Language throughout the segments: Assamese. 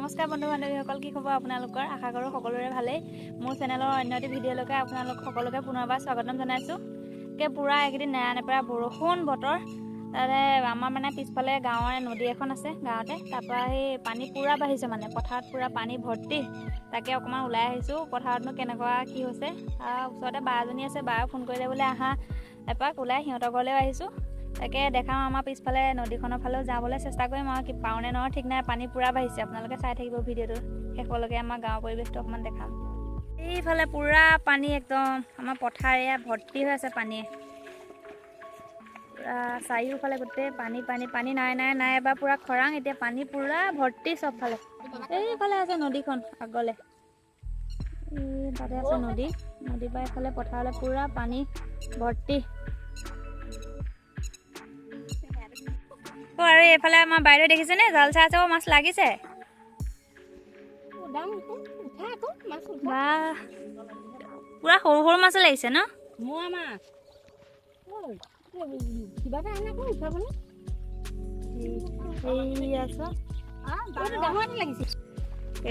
নমস্কাৰ বন্ধু বান্ধৱীসকল, কি খবৰ আপোনালোকৰ? আশা কৰোঁ সকলোৰে ভালেই। মোৰ চেনেলৰ অন্য এটি ভিডিঅ'লৈকে আপোনালোক সকলোকে পুনৰবাৰ স্বাগতম জনাইছোঁ। কে পূৰা এইকেইদিন নেৰা নেপেৰা বৰষুণ বতৰ। তাতে আমাৰ মানে পিছফালে গাঁৱৰে নদী এখন আছে গাঁৱতে, তাৰপৰা সেই পানী পূৰা বাঢ়িছে, মানে পথাৰত পূৰা পানী ভৰ্তি। তাকে অকণমান ওলাই আহিছোঁ, পথাৰতনো কেনেকুৱা কি হৈছে। ওচৰতে বা এজনী আছে, বায়ে ফোন কৰিলে বোলে আহা এপাক ওলাই, সিহঁতৰ ঘৰলৈও আহিছোঁ। তাকে দেখাওঁ, আমাৰ পিছফালে নদীখনৰ ফালেও যাবলৈ চেষ্টা কৰিম আৰু কি পাৰোঁ নে নোৱাৰোঁ ঠিক নাই, পানী পূৰা বাঢ়িছে। আপোনালোকে চাই থাকিব ভিডিঅ'টো শেষলৈকে, আমাৰ গাঁৱৰ পৰিৱেশটো অকণমান দেখাম। এইফালে পূৰা পানী একদম, আমাৰ পথাৰ এয়া ভৰ্তি হৈ আছে পানীয়ে পূৰা চাৰিওফালে গোটেই পানী পানী পানী। নাই নাই নাই, এবাৰ পূৰা খৰাং, এতিয়া পানী পূৰা ভৰ্তি চবফালে। এইফালে আছে নদীখন আগলে, এই তাতে আছে নদী। নদীৰ পৰা এইফালে পথাৰলৈ পূৰা পানী ভৰ্তি। অ, আৰু এইফালে আমাৰ বাইদেউ দেখিছেনে জাল চাই আছে। অ, মাছ লাগিছে বা, পুৰা সৰু সৰু মাছো লাগিছে ন? মোৱা মাছ কিবা এটা আনে আকৌ উঠাবলৈ। এইয়া চোৱা। ডাঙৰ এটা লাগিছে।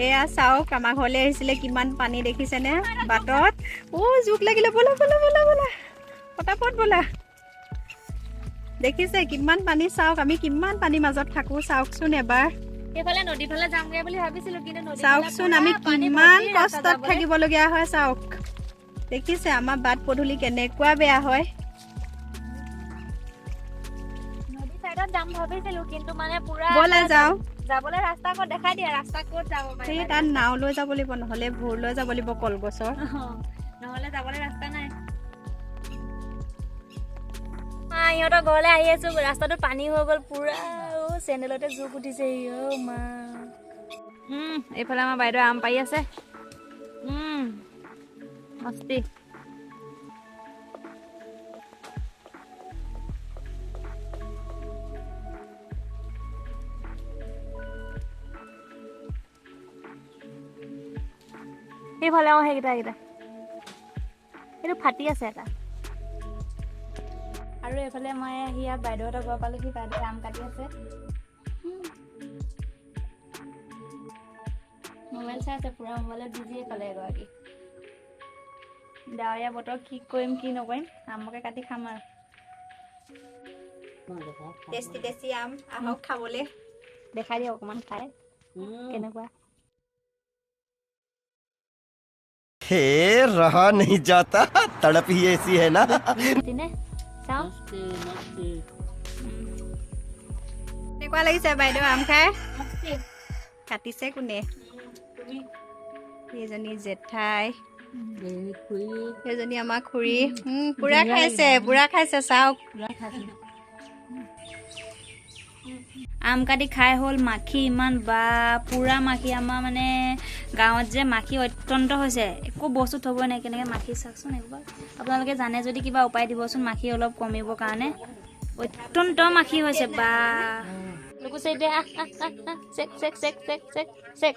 এয়া চাওক, আমাৰ ঘৰলৈ আহিছিলে, কিমান পানী দেখিছেনে বাটত। অ' জোক লাগিলে, ব'লা ব'লা ব'লা ব'লা, ফটাফট ব'লা। দেখিছে কিমান পানী, চাওক আমি কিমান পানীৰ মাজত থাকো, চাওকচোন এবাৰ। সেইফালে নদী ফালে যামগে বুলি ভাবিছিলো, কিন্তু নদী চাওকচোন আমি কিমান কষ্টত থাকিবলগীয়া হয়। চাওক, দেখিছে আমাৰ বাট পদূলি কেনেকুৱা বেয়া হয়। নদী চাইডত যাম ভাবিছিলো, কিন্তু মানে পুৰা ব'লা যাওঁ। যাবলৈ ৰাস্তা ক'ত দেখাই দিয়া, ৰাস্তা ক'ত যাব সেই পাৰি? তাত নাও লৈ যাব লাগিব, নহ'লে ভোৰ লৈ যাব লাগিব কলগছৰ। নহ'লে যাবলৈ ৰাস্তা নাই। মা, ইহঁতৰ ঘৰলৈ আহি আছো, ৰাস্তাটোত পানী হৈ গ'ল পুৰা। অ' চেণ্ডেলতে জোক উঠিছে। অ' মা, এইফালে আমাৰ বাইদেউ আম পাৰি আছে। মস্তি। সেইফালে অ, সেইকেইটা সেইকেইটা, সেইটো ফাটি আছে এটা। আৰু এইফালে মই আহি ইয়াত বাইদেউহঁতৰ ঘৰ পালোহি। বাইদেউ আম কাটি আছে, মোবাইল চাই আছে, পুৰা মোবাইলত বিজিয়ে পালে এগৰাকী। ডাৱৰীয়া বতৰ, কি কৰিম কি নকৰিম, আমকে কাটি খাম আৰু। টেষ্টি টেষ্টি আম, আহক খাবলৈ। দেখাই দিয়ক অকণমান খাই কেনেকুৱা। हे, रहा नहीं जाता, तड़प ही ऐसी है ना। নে চাওঁ। কেনেকুৱা লাগিছে বাইদেউ আম খাই? কাটিছে কোনে? সেইজনী জেঠাই, সেইজনী আমাৰ খুৰী। পুৰা খাইছে, পুৰা খাইছে, চাওক। আম কাটি খাই হ'ল। মাখি ইমান বা, পুৰা মাখি। আমাৰ মানে গাঁৱত যে মাখি অত্যন্ত হৈছে, একো বস্তু থ'বই নাই। কেনেকৈ মাখি চাওকচোন একবাৰ। আপোনালোকে জানে যদি কিবা উপায় দিবচোন মাখি অলপ কমিবৰ কাৰণে। অত্যন্ত মাখি হৈছে বা। লুকুছে দে, আহ ah ah ah, check check check check check check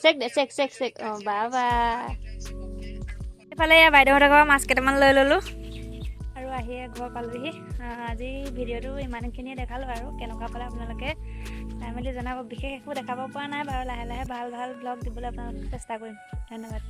check দে, চেক চেক চেক। অঁ বা বা। এইফালে এয়া বাইদেউহঁতৰ ঘৰৰ মাছ কেইটামান লৈ ল'লোঁ আৰু আহিয়ে ঘৰ পালোহি। আজি ভিডিঅ'টো ইমানখিনিয়ে দেখালোঁ আৰু কেনেকুৱা পালে আপোনালোকে চাই মেলি জনাব। বিশেষ একো দেখাব পৰা নাই বাৰু, লাহে লাহে ভাল ভাল ব্লগ দিবলৈ আপোনালোকক চেষ্টা কৰিম। ধন্যবাদ।